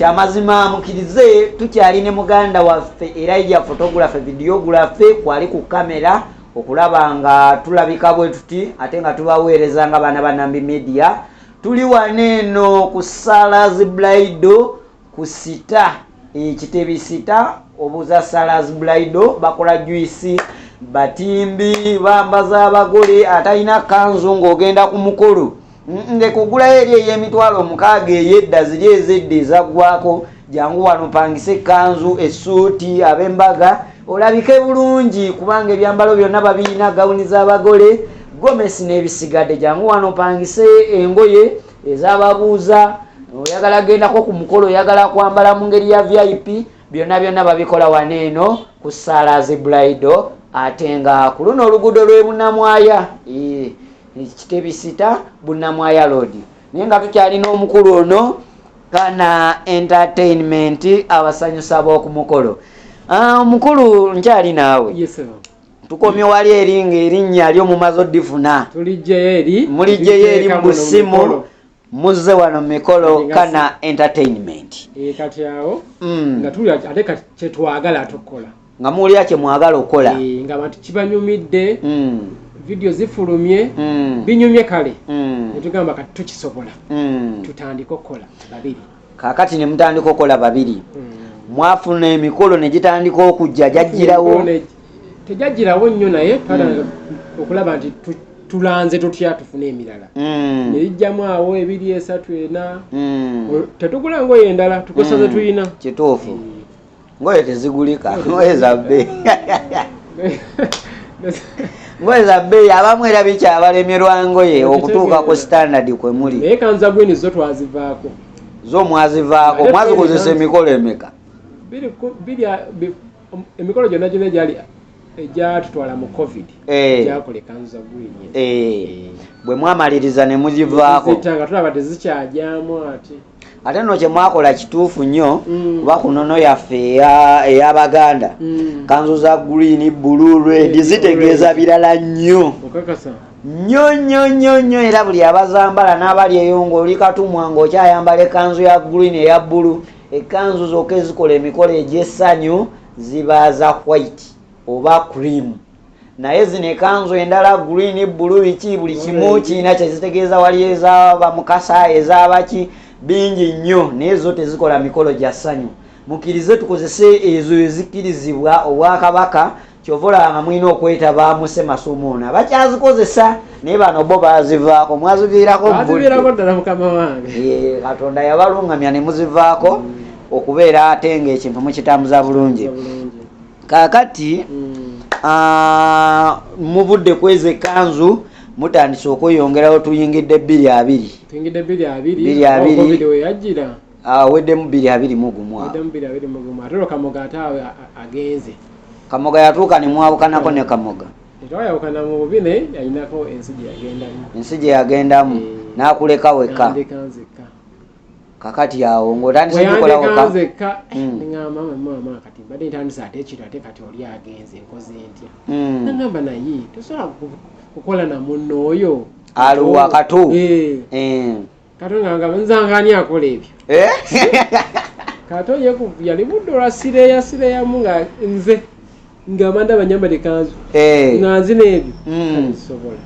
Kyamazima mukirize tukyali ne muganda waffe Elijah photography videography kwali ku kamera okulaba nga tulabika bwe tuti ate nga tubaweereza nga baana ba Nambi Media. Tuli wano eno ku Salah's Bridal ku Sita, Kitebi Sita, obuuza Salah's Bridal, bakola juice, batimbi, bambaza abagole, atalina kanzu ng'ogenda ku mukolo. Ndeka ogulayo eri ey'emitwalo 6 ey'edda, ziri ez'edda ezaggwako. Jangu wano pangise ekkanzu, essuuti, ab'embaga, olabike bulungi kubanga ebyambalo byonna babirina, gawuni z'abagole, gomesi n'ebisigadde. Jangu wano pangise engoye ez'ababuuza, oyagala gendako ku mukolo, oyagala kwambala mu ngeri ya VIP, byonna byonna babikola wano eno ku Salah's Bridal, ate nga ku luno oluguudo lw'e Bunamwaya, Kitebi Sita, Bunamwaya Road. Naye nga tukyalina omukulu ono Kana Entertainment, abasanyusa b'oku mukolo. Omukulu, nkyali naawe. Yes, sir. Tukomye wali eri ng'erinnya lyo mumaze oddifuna. Tulijjeyo eri. Mulijjeyo eri mu Tuliteeka muno mu busimu. mikolo. Muzze wano mu mikolo. Kati nga Kana Entertainment. Kati awo nga tuli ate kati kyetwagala tukola. Nga muwulira kye mwagala okukola. Nga abantu kibanyumidde, vidiyo zifulumye, binyumye kale, netugamba kati tukisobola, tutandike okukola babiri. Kaakati ne mutandika okukola babiri. Mwafuna emikolo ne gitandika okujja, gyajjirawo? Emikolo tegyajjirawo nnyo, naye twatandika okulaba nti tulanze tutya tufune emirala. Ne lijjamu awo ebiri, esatu, ena. Tetugula ngoye endala, tukozesa ze tulina. Kituufu, ngoye tezigulika, ngoye za bbeeyi, ngoye za bbeeyi. Abamu era bikyabalemerwa ngoye okutuuka ku standard kwe muli. Naye kanza green zo twazivaako. Zo mwazivaako? Ate Mwazikozesa twine emikolo emeka? Emikolo gyonna gyonna egyali egyatutwala mu COVID gyakola ekanzu za green. Bwe mwamaliriza ne mugivaako? Zita nga tulaba tezikyajyamu ate. Ate nno kye mwakola kituufu nnyo, kuba ku nnono yaffe ey'Abaganda, kanzu za green, blue, red zitegeeza birala nnyo. Okakasa? Nnyo nnyo nnyo nnyo. Era buli abazambala n'abali eyo ng'oli katumwa ng'okyayambala ekkanzu ya green, eya blue, ekkanzu zokka ezikola emikolo egy'essanyu ziba za white oba cream, naye zino ekanzu endala, green, blue, biki, buli kimu kirina kyezitegeeza. Wali ez'abamukasa, ez'abaki, bingi nnyo, naye zo tezikola mikolo gya ssanyu. Mukkirize tukozese ezo ezikkirizibwa obwakabaka. Kyova olaba nga mulina okwetaba mu Ssemasuumu ono abakyazikozesa, naye bano bo bazivaako, mwaziviirako mu budde. Baziviirako ddala, mukama wange. Katonda yabalungamya ne muzivaako okubeera ate ng'ekintu mukitambuza bulungi. Bulungi. Kaakati muvudde kweza ekkanzu, mutandise okweyongerawo, tuyingidde 2020. Tuyingidde 2020. 2020. COVID we yajjira. Aweddemu 2021 awo. Weddemu 2021, ate olwo Kamoga ate awo agenze. Kamoga yatuuka ne mwawukanako ne Kamoga? Tetwayawukana mu bubi, naye yalinako ensi gye yagendamu. Ensi gye yagendamu? N'akuleka wekka? Nandeka nzekka. Kakati awo ng'otandise gikola Weyandeka wekka? nzekka, neŋŋamba, maama, kati mbadde ntandise ate ekiro, ate kati oli agenze, nkoze ntya? Naŋŋamba, naye tosobola kukola na munno oyo. Aluwa Kato? Eh. Kato nga ngamba nzanga ani akola ebyo? Eh? Kato ye yali budde olwa sireya sireyamu nga nze ngamba ndaba nyambadde kanzu nga nzina ebyo. Kale sobola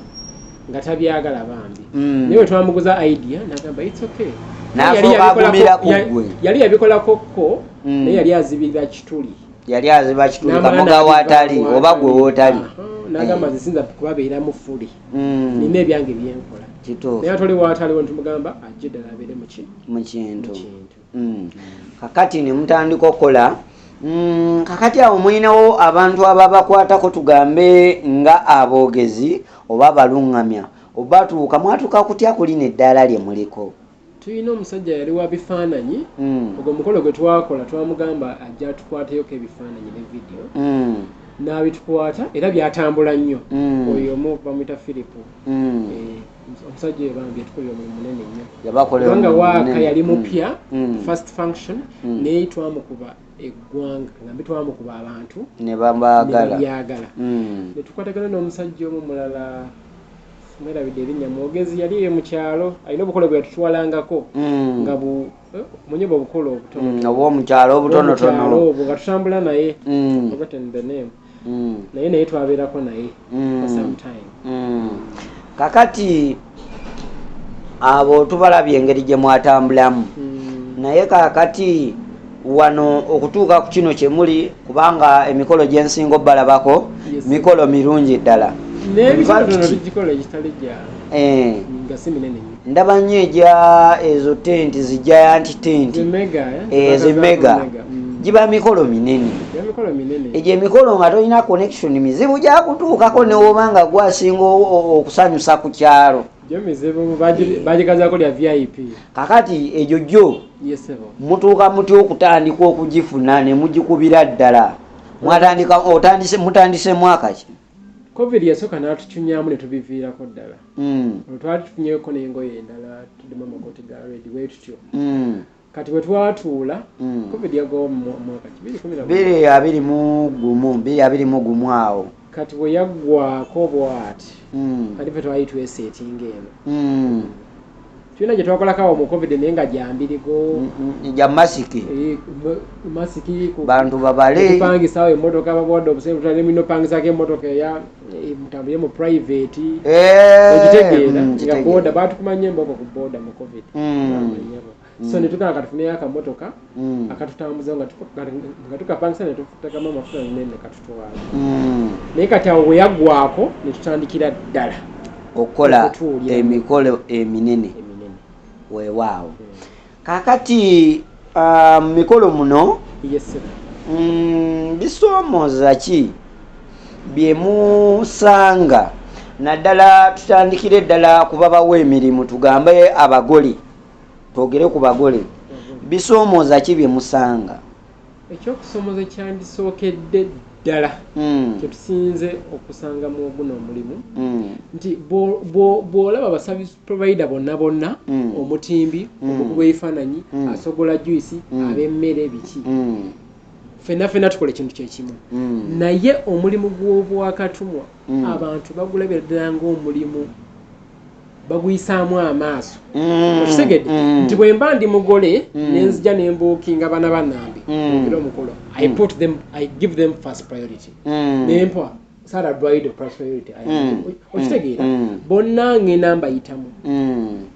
nga tabyagala bambi. Naye bwe twamuguza idea nagamba, "It's okay." N'asooka Yali yabikolako- agumira ku ggwe. Yali yabikolako ko, naye yali azibirira kituli. Yali aziba kituli. N'amala Kamoga n'abiva waatali oba gwe wootali. Aha, n'agamba, nze sinza kubabeeramu fuli, nina ebyange byenkola. Naye ate oli waataliwo ntumugamba ajje ddala abeere muki? Mu kintu. Mu kintu. Kakati ne mutandika okukola. Kakati awo mulinawo abantu ababakwatako, tugambe nga aboogezi oba abaluŋŋamya, obatuuka mwatuuka kutya kulina eddaala lye muliko? Tulina omusajja yali wa bifaananyi. Ogwo omukolo gwe twakola twamugamba ajja atukwateyoko ebifaananyi ne vidiyo, n'abitukwata era byatambula nnyo. Oyo omu bamuyita Philipu. Omusajja oyo bambi yatukolera omulimu munene nnyo, Yabakolera kubanga omulimu waaka munene. yali mupya, first function, naye twamukuba eggwanga, ngambe twamukuba abantu Ne babaagala. Ne babyagala. Netukwatagana n'omusajja omu mulala. Mwerabidde erinnya, mwogezi yali ye mu kyalo, alina obukolo bwe yatutwalangako nga bu omanyi bwe obukolo obutono Obwomukyalo obutonotono. Obwomukyalo obwo nga tutambula naye. Forgotten the name. Naye twabeerako naye for some time. Kakati abo tubalabye engeri gye mwatambulamu. Naye kakati wano okutuuka ku kino kye muli, kubanga emikolo gye nsinga obbalabako mikolo mirungi ddala. N'ebitonotono In fact, tugikola egitali gya nga si minene nnyo. Ndaba nnyo egya ezo tenti, zi giant tent. Zi mega, eh? Zi mega. Mega. Giba mikolo minene. Giba mikolo minene. Egyo emikolo nga tolina connection, mizibu gyakutuukako newoba nga gwasinga okusanyusa ku kyalo. Gyo mizibu, bagigazaako lya VIP. Kakati egyo gyo Yes, sebo. mutuuka mutya okutandika okugifuna ne mugikubira ddala? Mwatandika, otandise, mutandise mwaka ki? COVID yasooka n'atukyunyamu ne tubiviirako ddala. Olwo twali tufunyeko n'engoye endala, tuddemu amakooti ga red bwe tutyo. Kati bwe twatuula, COVID yagwawo mu mwaka ki? 2011. 2021, 2021 awo. Kati bwe yaggwako bw'ati, kati ffe twali tweseetinga eno. Tulina gye twakolako awo mu COVID naye nga gya mbirigo. Gya masiki. Masiki Bantu babale. Tupangisaawo emmotoka, babawadde obusente, tutale mulina opangisaako emmotoka eya mutambulire mu private. Okitegeera? Nga Kitegeera. boda baatukuma nnyo embooko ku boda mu COVID. Bamanyabo. So ne tugamba katufuneyo akamotoka akatutambuza nga tukapangisa ne tutekamu amafuta ne katutwala. Naye kati awo bwe yaggwako ne tutandikira ddala okukola okutuulira emikolo eminene. Eminene. Weewaawo. Kaakati mu mikolo muno, Yes, sir. Bisoomooza ki bye musanga, naddala tutandikire ddala ku babawa emirimu, tugambe abagole, twogere ku bagole, bisoomooza ki bye musanga? Ekyokusomooza kyandisookedde ddala kye tusinze okusanga mu guno omulimu, nti bw'olaba ba service provider bonna bonna, omutimbi, omukubi w'ebifaananyi, asogola juice, ab'emmere, biki, ffenna ffenna tukola ekintu kyekimu. Naye omulimu gw'obwakatumwa abantu bagulabira ddala ng'omulimu baguyisaamu amaaso. Okitegedde? Nti bwe mba ndi mugole, nenzija ne mbuukinga bana bannambi era omukolo, I put them, I give them first priority. Nempa Sarah Bridal first priority. Okitegeera? Bonna ngenda mbayitamu.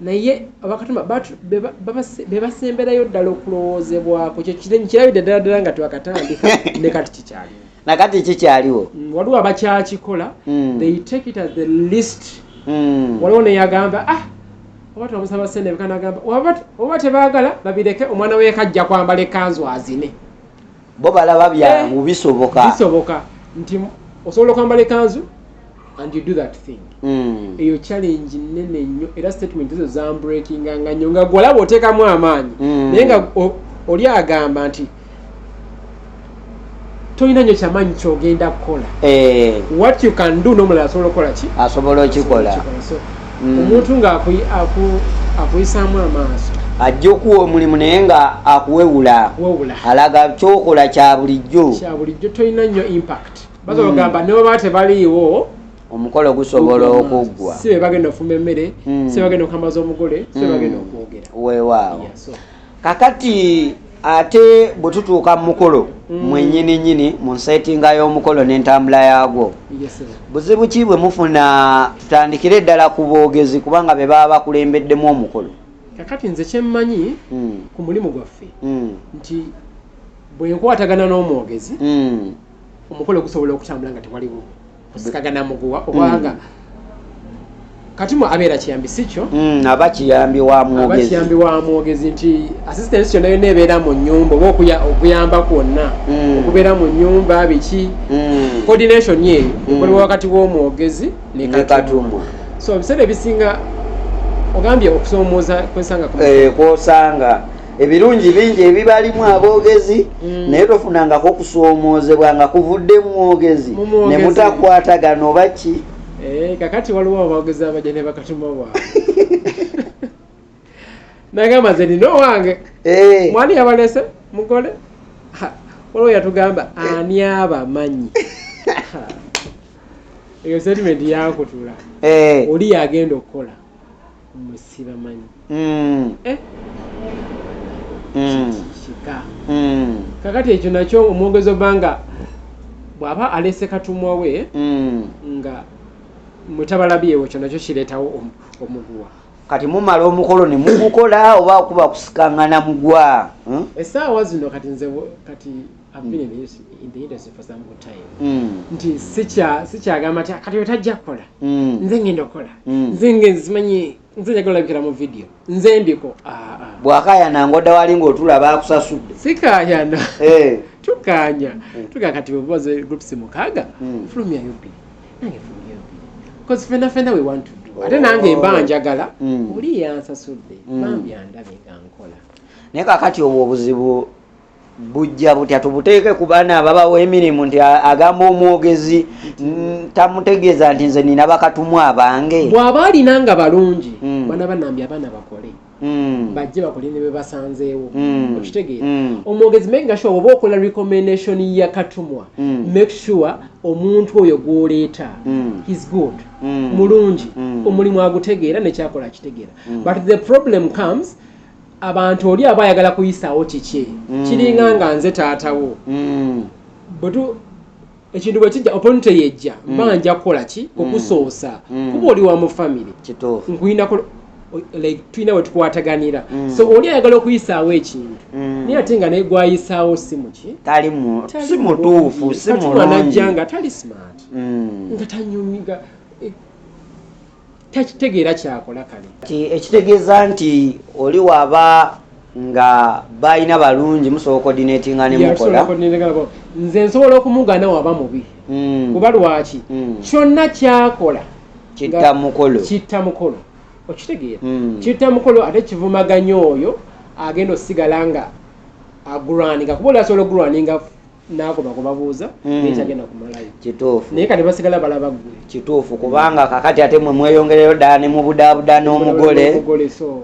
Naye abakatuma be basemberayo ddala okulowoozebwako. Kyo kirabidde ddala ddala nga twakatandika ne kati kikyaliwo. Nakati kikyaliwo. Waliwo abakyakikola. They take it as the least. Waliwo neyagamba, ah, oba twamusaba sente beka, nagamba oba tebaagala babireke, omwana weeka ajja kwambala ekkanzu azine. Bo balaba byangu. Bisoboka. Bisoboka nti osobola okwambala ekkanzu and you do that thing. Eyo challenge nene nnyo, era statement ezo zambreakinganga nnyo, nga gwolaba oteekamu amaanyi, naye nga oli agamba nti tolina nnyo kyamaanyi kyogenda kukola. What you can do, n'omulala asobola okukola ki? Asobola okikola. So omuntu nga akuyisaamu amaaso. Ajja okuwa omulimu naye nga akuwewula. Wewula. Alaga kyokola kya bulijjo. Kya bulijjo, tolina nnyo impact. Basobola okugamba ne baba tebaliiwo, omukolo gusobola okuggwa. Si be bagenda okufumba emmere, si be bagenda okwambaza omugole, si be bagenda okwogera. Weewaawo. Yeah, so Kakati ate bwe tutuuka mu mukolo mwennyini nnyini, mu nsetinga y'omukolo n'entambula yaagwo, Yes, sir. buzibu ki bwe mufuna? Tutandikire ddala ku boogezi, kubanga be baba bakulembeddemu omukolo. Kakati nze kyemmanyi ku mulimu gwaffe, nti bwe nkwatagana n'omwogezi, omukolo gusobola okutambula nga tewaliwo kusikagana muguwa, obanga kati mu abeera kiyambi, si kyo? Aba kiyambi wa Aba mwogezi. Kiyambi wa mwogezi, nti assistance yonna yonna ebeera mu nnyumba, oba okuyamba kwonna okubeera mu nnyumba, biki, coordination eyo ekolebwa wakati w'omwogezi ne ne Katumwa. Katumwa. So ebiseera ebisinga ogambye okusoomooza kwensanga ku Kwosanga ebirungi bingi ebibalimu aboogezi, naye tofunangako okusoomoozebwa nga kuvudde mu mwogezi Mu mwogezi. ne mutakwatagana oba ki? Kakati waliwo aboogezi abajja ne bakatuma bwabwe, nagamba nze nina owange. Mwani yabalese mugole? Ha, waliwo yatugamba ani abamanyi. Ha. Eyo statement yankutula. Oli yagenda okukola musibamanyi. Eh? Kika. Kakati ekyo nakyo omwogezi obanga bw'aba alese katumwa we nga mutabalabyewo, kyo nakyo kireetawo omuguwa. Kati mumala omukolo ne mugukola oba kuba kusikangana mugwa? Hmm? Essaawa zino kati nze kati I've been in the industry for some good time. Nti sikyagamba nti kati otajja kukola. Nze ngenda okukola. Nze ngenzi simanyi, nze njagala olabikira mu video, nze ndiko. Ah, ah. Bwakayana ngodda wali ng'otulaba akusasudde. Sikayana. Tukanya tuga kati bwebubaze groups 6, fulumyayo 2, nange fulumyayo 2, because fena fena we want to do. Ate nange mba njagala oli yansasudde bambi andabe nga nkola. Naye kakati obwo obuzibu bujja butya? Tubuteeke ku baana ababawa emirimu nti agamba omwogezi tamutegeeza nti nze nina bakatumwa abange. Bw'aba alina nga balungi, bana banambi abaana bakole, bajje bakole ne be basanzeewo. Okitegeera? Omwogezi make sure oba okola recommendation ya katumwa, make sure omuntu oyo gw'oleeta he's good, mulungi, omulimu agutegeera nekyakola akitegeera. But the problem comes abantu oli aba ayagala kuyisaawo kiki. Kiringa nga nze taatawo, bwetu ekintu bwe kijja, opportunity yejja, mba nja kukola ki okusoosa, kuba oli wa mu family. Nkuyinako like tulina we tukwataganira. So oli ayagala okuyisaawo ekintu, naye ate nga naye gwayisaawo si muki? Tali si mutuufu, si mulungi. Najja nga tali smart, nga tanyumiga, takitegeera kyakola kale. Ekitegeeza nti oli waaba nga balina balungi, musobola coordinatinga ne mukola. Nze nsobola okumugana waba mubi. Kuba lwaki? Kyonna kyakola kitta mukolo. Kitta mukolo, okitegeera? Kitta mukolo, ate kivumaganya oyo agenda osigala nga agulwaninga, kuba oli asobola okugulwaninga nakoba kubabuuza, naye kyagenda kumalayo. Naye kati basigala balaba ggwe. Kituufu, kubanga kakati ate mwe mweyongereyo ddala ne mubudaabuda n'omugole.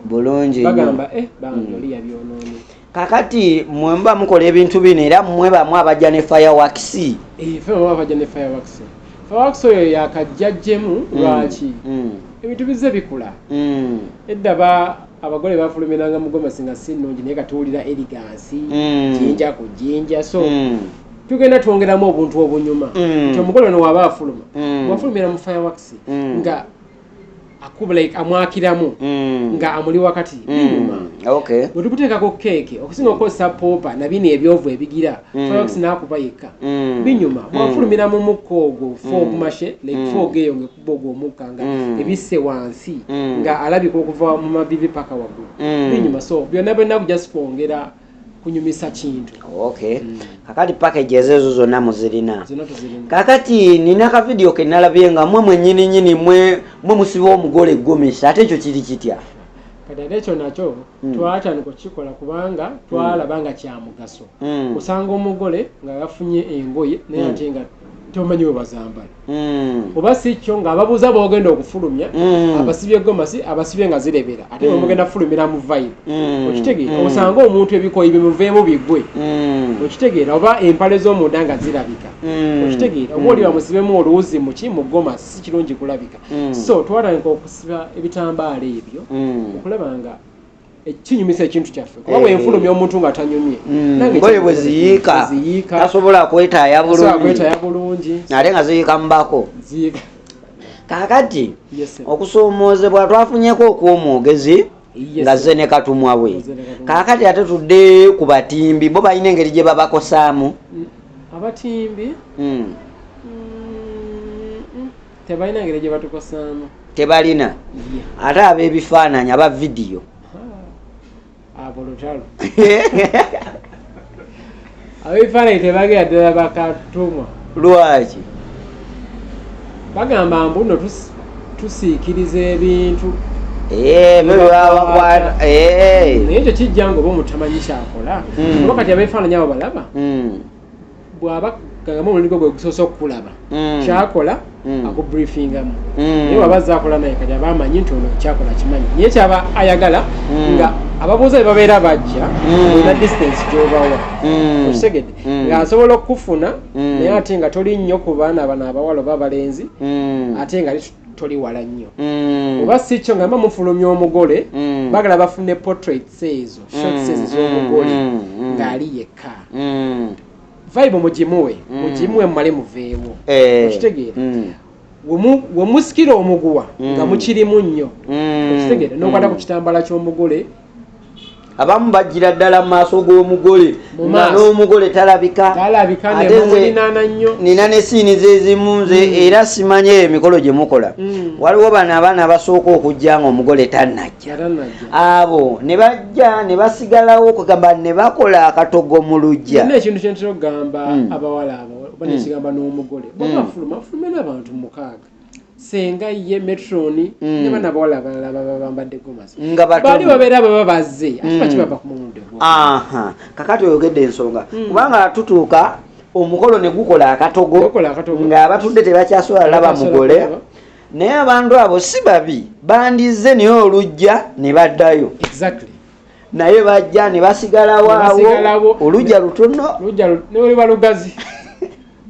Bulungi. Bagamba eh, bambi oli yabyonoonye. Kakati mwe muba mukola ebintu bino, era mmwe bamu abajja ne fireworks? Ffe bamu abajja ne fireworks. Fireworks oyo yakajjajjemu. Lwaki? Ebintu bizze bikula. Edda ba abagole bafulumiranga mu gomasi nga si nnungi, naye katuwulira elegance, jinja ku jinja. So tugenda twongeramu obuntu obunyuma, nti omugole ono waba afuluma, wafulumira mu fireworks nga akuba like amwakiramu nga amuli wakati, binyuma. Bwe tukuteekako keeke, okusinga okukozesa popper na bino ebyovu ebigira, fireworks n'akuba yekka, binyuma. Bwafulumira mu mukka ogwo, fog machine, like fog eyo ngekuba ogwo omukka nga ebisse wansi, nga alabika okuva mu mavivi paka waggulu, binyuma. So byonna byonna just kwongera kunyumisa kintu. Okay, kakati packages ezo zonna muzirina? Zonna tuzirina. Kakati nina ka video ke nalabye nga mwe mwennyini nyini mwe musiba omugole gomesi, ate ekyo kiri kitya? Kati ate ekyo nakyo twatandika okukikola kubanga twalaba nga kya mugaso. Osanga omugole nga yafunye engoye, naye ate nga tomanyi we bazambala, oba si kyo ng'ababuuza b'ogenda okufulumya, abasibye gomasi, abasibye nga zirebera, ate bwe mugenda fulumira mu vibe. Okitegeera? Osanga omuntu ebikoyi bimuveemu bigwe. Okitegeera? Oba empale z'omunda nga zirabika. Okitegeera? Oba oli bamusibemu oluwuzi muki mu gomasi, si kirungi kulabika. So twatandika okusiba ebitambaala ebyo okulaba nga kinyumisa ekintu kyaffe, kuba bwenfulumya omuntu nga tanyumye, nange Ngoye bwe ziyiika, bwe ziyiika, tasobola kwetaaya tasobola bulungi. Kwetaaya bulungi. Ate nga ziyiika mubako. Ziyiika. Kakati Yes, sir. okusoomoozebwa twafunyeko okw'omwogezi Yes, nga sir. ze ne katumwa bwe. Nga ze ne katumwa. Kakati ate tudde ku batimbi, bo balina engeri gye babakosaamu? Abatimbi tebalina ngeri gye batukosaamu. Tebalina? Ate ab'ebifaananyi, aba vidiyo? Abo lutalo. Ab'ebifaananyi tebagera ddala bakatumwa. Lwaki? Bagamba mbu nno tusiikiriza ebintu. Eh, byo babakwata. Naye ekyo kijja nga oba omutamanyi kyakola. Oba kati ab'ebifaananyi abo balaba, bw'aba gamba omulundi gwe gwe gusoose okukulaba, kyakola akubriefingamu. Naye waba azze akola naye, kati aba amanyi nti ono kyakola kimanyi, naye kyaba ayagala nga Ababuuza bebabeera bajja olina distance gyobawa, okitegedde, nga nsobola okukufuna, naye ate nga toli nnyo ku baana bano abawala oba abalenzi, ate nga toli wala nnyo, oba si kyo nga mba mufulumya omugole, bagala bafune portraits ezo, shots ezo ez'omugole ng'ali yekka. Vibe mugimuwe, mugimuwe, mumale muveewo. Okitegeera? We musikira omuguwa nga mukirimu nnyo, okitegeera, n'okwata ku kitambala ky'omugole. Abamu bajjira ddala mu maaso g'omugole Mu nga maaso. n'omugole talabika. Talabika. Ate nze Nemulinaana nnyo. Nina ne scene ezimu nze era simanye emikolo gye mukola. Waliwo bano abaana abasooka okujja nga omugole tannajja. Tannajja. Abo ne bajja ne basigalawo, kugamba ne bakola akatogo mu luggya. Nina ekintu kyentera okugamba abawala abo oba nekigamba n'omugole, bwaba afuluma, afulume n'abantu mukaaga, senga ye, matron, ne bana abawala abalala baba bambadde gomasi. Nga batono. Bali babeera baba bazze, ate baki bava ku mulundi ogwo? Aha, kakati oyogedde ensonga, kubanga tutuuka omukolo ne gukola akatogo, Gukola akatogo. ng'abatudde tebakyasobola laba Tebakyasobola mugole. kulaba. Naye abantu abo si babi, bandize naye olujja ne baddayo. Naye bajja ne basigalawo Ne awo. basigalawo. Olujja lutono. Lujja ne luba lugazi,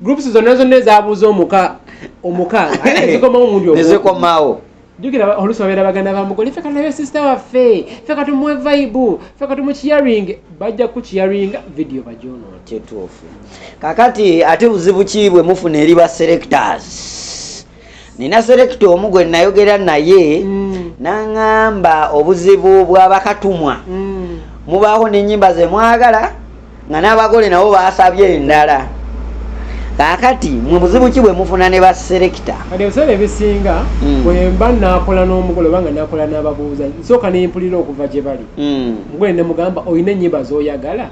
groups zonna zonna ezabuuza omuka omukaaga ate nezikomawo omundi ne ogwo. Zikomawo. Jjukira oluusi babeera baganda ba mugole, ffe katulabe sister waffe, ffe katumuwe vibe, ffe katumukiyaringe, bajja kukiyaringa, video bagyonoona. Kituufu. Kakati ate buzibu ki bwe mufuna eri ba selectors? Nina selector omu gwe nayogera naye, naŋŋamba obuzibu bw'abakatumwa, mubaako n'ennyimba ze mwagala nga n'abagole nabo basabye endala. Kaakati mwe buzibu ki bwe mufuna ne ba selector? Kati ebiseera ebisinga, bwe mba nakola n'omugole oba nga nakola n'ababuuza, nsooka nempulira okuva gye bali. Omugole nemugamba, olina ennyimba z'oyagala?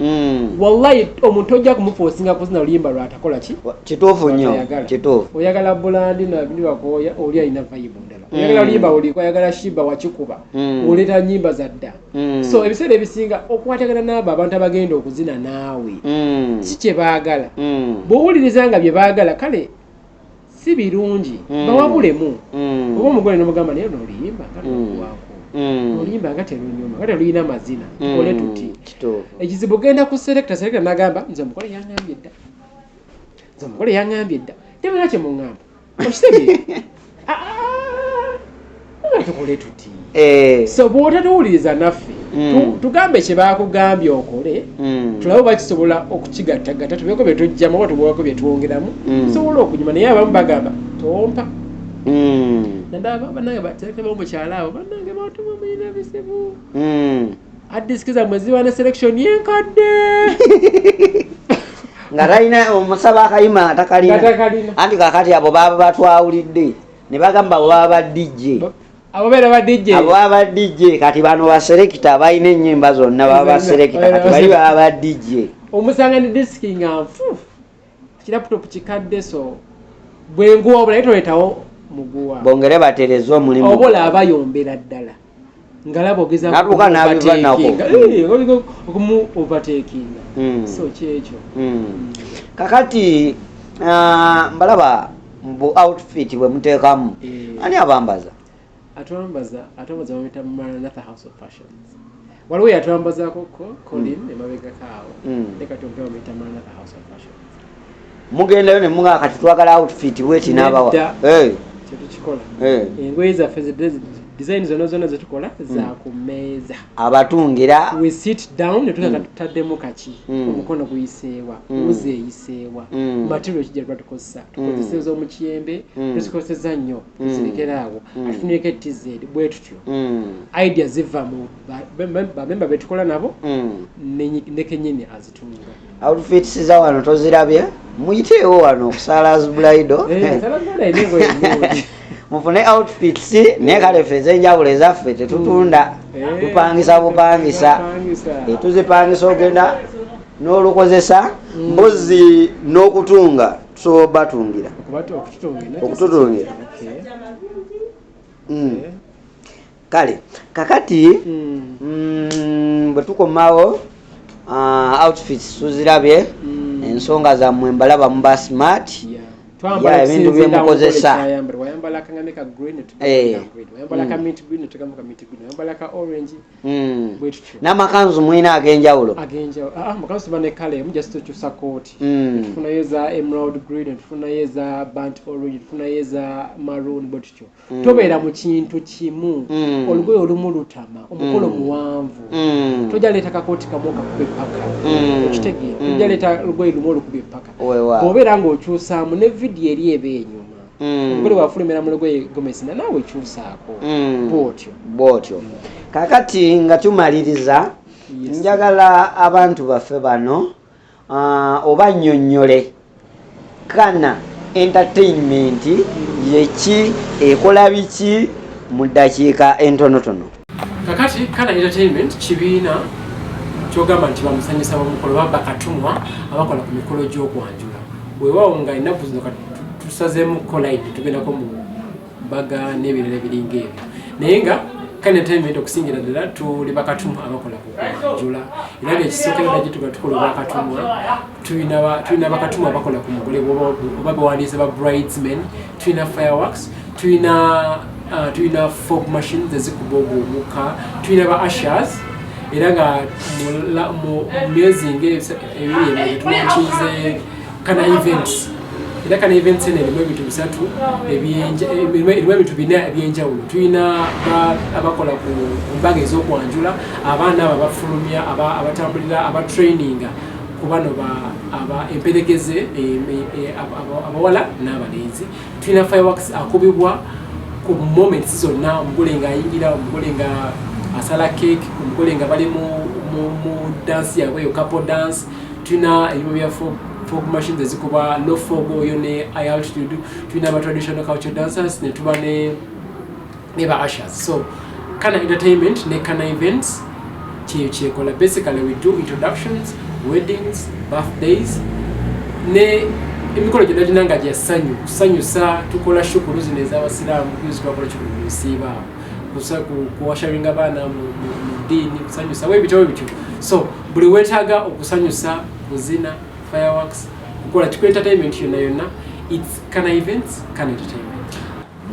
Wallahi omuntu ojja kumuforcinga kuzina luyimba lwatakola ki? Kituufu nnyo. Lwatayagala. Kituufu. Oyagala bulandi nabakooya, oli alina vibe ndala. Oyagala luyimba oliko, oyagala shiba wakikuba, oleeta nyimba zadda. So ebiseera ebisinga okwatagana n'abo abantu abagenda okuzina naawe, si kye baagala. Bw'owuliriza nga bye baagala kale si birungi, bawabulemu. Oba omugole nomugamba, naye noluyimba nga lwakuwaako, oluyimba nga terunyuma, nga terulina mazina, tukole tuti. Ekizibu genda ku selector, selector nagamba, nze omugole yaŋŋambye dda, nze omugole yaŋŋambye dda, temulina kye muŋŋamba. Okitegeera? Ah, ah, tukole tuti. So bw'otatuwuliriza naffe, tugambe kye baakugambye okole, tulabe oba kisobola okukigattagatta, tubeeko bye tujjamu oba tubeeko bye twongeramu, tusobole okunyuma. Naye abamu bagamba tompa. Naddala bannange baselector b'omukyala abo, bannange batuma mulina bizibu. Hard disk zammwe ziba ne selection yenkadde. Nga talina omusaba akayima nga takalina. Nga takalina. Anti kakati abo baba batwawulidde ne bagamba abo baba ba DJ. Abo beera ba DJ. Abo baba ba DJ. Kati bano ba selector balina ennyimba zonna, baba ba Zonna. selector. Kati bali baba ba DJ. Omusanga ne disk nga nfu, kilaptop kikadde, so bwenguwa obula, naye toleetawo muguwa. Bongere batereze omulimu. Oba olaba bayombera ddala ngalaba ogeza N'atuuka n'abiva nako. okumu overtakinga. So kyekyo. Kakati mbalaba bu outfit bwe muteekamu. Ani abambaza? Atwambaza bamuyita Maranatha House of Fashions. Waliwo yatwambazako ko Colin emabegako awo. Ne kati omupya bamuyita Maranatha House of Fashions. Mugendayo ne mugaa kati twagala outfit bweti, n'abawa? Nedda. Kyetukikola, engoye zaffe design zonna zonna zetukola za ku mmeeza. Abatungira. We sit down ne tugaga tutaddemu kaki, omukono guyiseewa, wuzi eyiseewa, material kijja tuba tukozesa, tukozesa ez'omukiyembe, tuzikozesa nnyo, tuzirekere awo, atufunireko etz bwe tutyo. Idea ziva mu bamemba betukola nabo, ne kenyini azitunga. Outfits za wano tozirabye? Muyiteewo wano ku Salas Bridal. Eh, Salas Bridal erina engoye ennungi. Mufune outfits, naye kale ffe ez'enjawulo ezaffe tetutunda. Tupangisa bupangisa. Tupangisa. Tuzipangisa, ogenda n'olukozesa, mpozi n'okutunga tusobola batungira. Okututungira. Okututungira. Okay. Kale kakati, bwe tukomawo, outfits tuzirabye. Ensonga zammwe mbalaba muba smart. Twambala Ya, ebintu okusinziira byemukozesa. ku kyayambala. Wayambala Bw'oyambala akangame ka green, netugamba ka green. Bw'oyambala ka mint green, netugamba ka mint green. Bw'oyambala ka orange, bwe tutyo. N'amakanzu mulina ag'enjawulo? Ag'enjawulo. Amakanzu tuba ne colour emu, just tukyusa kooti. Tufunayo eza emerald green, tufunayo eza burnt orange, tufunayo eza maroon, bwe tutyo. Tobeera mu kintu kimu. Olugoye olumu lutama, omukolo muwanvu. Tojja leeta kakooti kamu okakuba epaka. Okitegeera? Tojja leeta lugoye lumu olukuba epaka. Bw'obeera ng'okyusaamu, ne vidiyo eri eba enyuma. Omugole bw'afulumira mu lugoye gomesi, naawe kyusaako. Bw'otyo. Bw'otyo. Kakati nga tumaliriza, njagala abantu baffe bano oba nnyonnyole Kana Entertainment yeki, ekola biki, mu ddakiika entonotono. Kakati Kana Entertainment kibiina kyogamba nti bamusanyusa bamukolo, baba bakatumwa abakola ku mikolo gy'okwanjula. Weewaawo nga ennaku zino kati tusazeemu koline, tugendako mu mbaga n'ebirala ebiringa ebyo, naye nga Kana Entertainment okusingira ddala tuli bakatumwa abakola ku kwanjula. Era ngaekisookera ddala gyetuba tukola obwakatumwa, tulina bakatumwa abakola ku mugole oba bewandiise ba bridesmen, tulina fireworks, tulina fog machines ezikuba ogwo omukka, tulina ba ushers. Era nga mu myezi nga 2 emabega tulaunchinze Kana Events. Era Kana Events eno erimu ebintu bisatu, erimu ebintu bina ebyenjawulo. Tulina abakola ku mbaga ez'okwanjula, abaana abo abafulumya, abatambulira, abatraininga ku bano aba emperekeze abawala n'abalenzi. Tulina fireworks akubibwa ku moments zonna, omugole ng'ayingira, omugole nga asala cake, omugole nga bali mu dance yaabwe eyo, couple dance. Tulina ebyuma bya fog machines ezikuba low fog oyo ne high altitude. Tulina aba traditional culture dancers, ne tuba ne ba ushers. So Kana Entertainment ne Kana Events kyeyo kyekola. Basically we do introductions, weddings, birthdays ne emikolo gyonna gyonna nga gya ssanyu, kusanyusa. Tukola shukulu zino ez'abasiraamu, juzi twakola shukulu mu nsiiba awo, kuwasharinga abaana mu ddiini, kusanyusa webityo webityo. So buli weetaaga okusanyusa, kuzina, fireworks, kukola kiku entertainment yonna yonna, it's Kana Events, Kana Entertainment.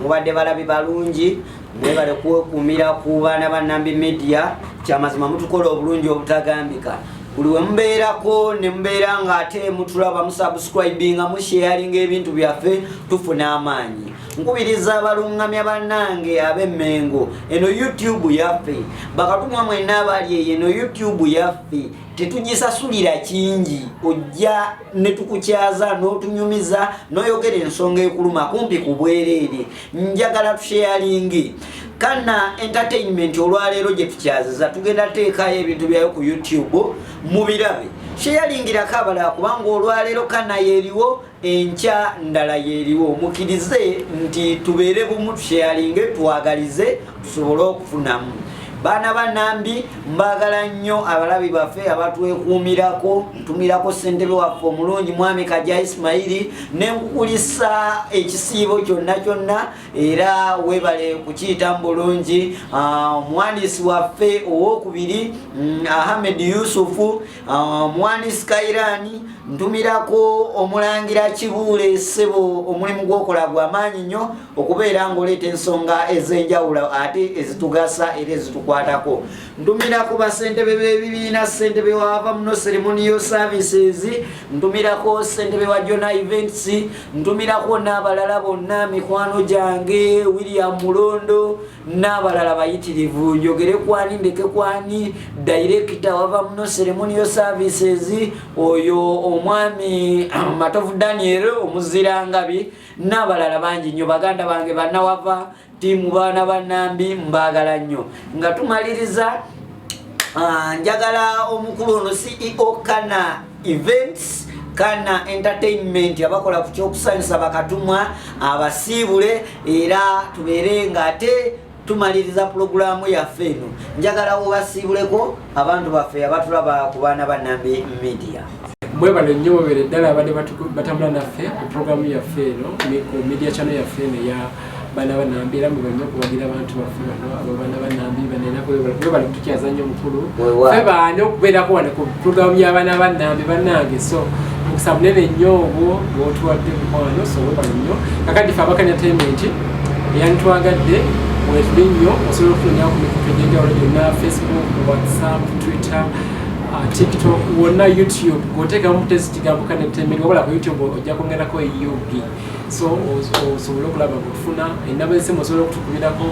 Mubadde balabi balungi, mwebale kwekuumira ku baana ba Nambi Media. Kyamazima mutukola obulungi obutagambika. Buli we mubeerako ne mubeera nga ate mutulaba, musubscribinga, musharinga ebintu byaffe, tufuna amaanyi. Nkubiriza abalungamya bannange ab'Emmengo, eno YouTube yaffe, bakatumwa mwenna abali eyo, eno YouTube yaffe tetugisasulira kingi. Ojja ne tukukyaza n'otunyumiza n'oyogera ensonga ekuluma kumpi ku bwereere. Njagala tusharinge Kana Entertainment. Olwaleero gye tukyaziza, tugenda teekayo ebintu byayo ku YouTube mubirabe, sharingirako abalala, kubanga olwaleero Kana yeeriwo, enkya ndala yeeriwo. Mukirize nti tubeere bumu, tusharinge, twagalize, tusobole okufunamu. Baana banambi, mbaagala nnyo abalabi baffe abatwekuumirako. Ntumirako ssentebe waffe omulungi, Mwami Kaja Isimairi, nenkukulisa ekisiibo kyonna kyonna, era webale kukiyita mu bulungi. Omuwandiisi waffe owokubiri, Ahmed Yusufu, omuwandiisi Kairani. Ntumirako omulangira Kibuule. Ssebo, omulimu gwokola gwamaanyi nnyo okubeera ng'oleeta ensonga ez'enjawulo ate ezitugasa era ezitukwatako. Ntumirako basentebe b'ebibiina, ssentebe wava muno Ceremonial Services, ntumirako ssentebe wa Jona Events, ntumirako n'abalala bonna, mikwano gyange William Mulondo n'abalala bayitirivu. Njogere kwani, ndeke kwani? Director wava muno Ceremonial Services, oyo omwami Matovu Daniel Omuzirangabi n'abalala bangi nnyo. Baganda bange bannawava, tiimu baana bannambi, mbaagala nnyo. Nga tumaliriza, njagala omukulu ono CEO Kana Events, Kana Entertainment, abakola ku kyokusanyusa, bakatumwa abasiibule, era tubeere nga ate tumaliriza pulogulaamu yaffe eno. Njagala obasiibuleko abantu baffe abatulaba ku baana ba Nambi Media. Mwebale nnyo, mwebale ddala abadde batambula naffe ku programu yaffe eno, ku media channel yaffe eno eya baana banambi. Era mwebale nnyo okuwagira abantu baffe bano, abo baana banambi banena. Mwebale kutukyaza nnyo omukulu. Weewaawo. Ffe baani okubeerako wano ku programu y'abaana banambi bannange? So mukisa munene nnyo ogwo gwotuwadde, mukwano, so webale nnyo. Kakati ffe aba Kana Entertainment Eyantwagadde wetuli nnyo, osobola okutunoonyawo ku mikutu egy'enjawulo gyonna, Facebook, WhatsApp, Twitter, TikTok, wonna, YouTube. Gwoteekamu mutesi kigambo Connect Media, wabula ku YouTube ojja kwongerako UG, so osobole okulaba nga otufuna. Enamba z'essimu osobola okutukubirako,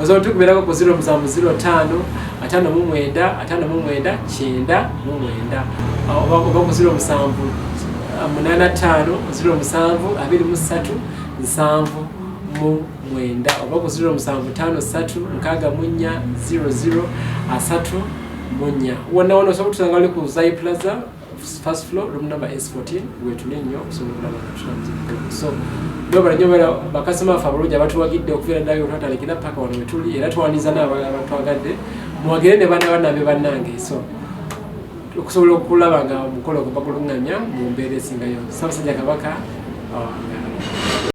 osobola okutukubirako ku 0705 59 59 99, oba ku 07 85 07 23 79, oba ku 0753 64 00 34. Wonna wonna osobola okutusanga. Oli ku Zai Plaza, first floor, room number S14, wetuli nnyo okusobola okulaba nga tutambuza. So mwebale nnyo, bala bakasoma baffe abalungi abatuwagidde okuviira ddala wetwatandikira paka wano wetuli, era twaniza n'abalala abatwagadde. Muwagire ne baana bannambe bannange, so okusobola okulaba nga omukolo gwe baguluŋŋamya mu mbeera esingayo. Ssaabasajja Kabaka awangaale.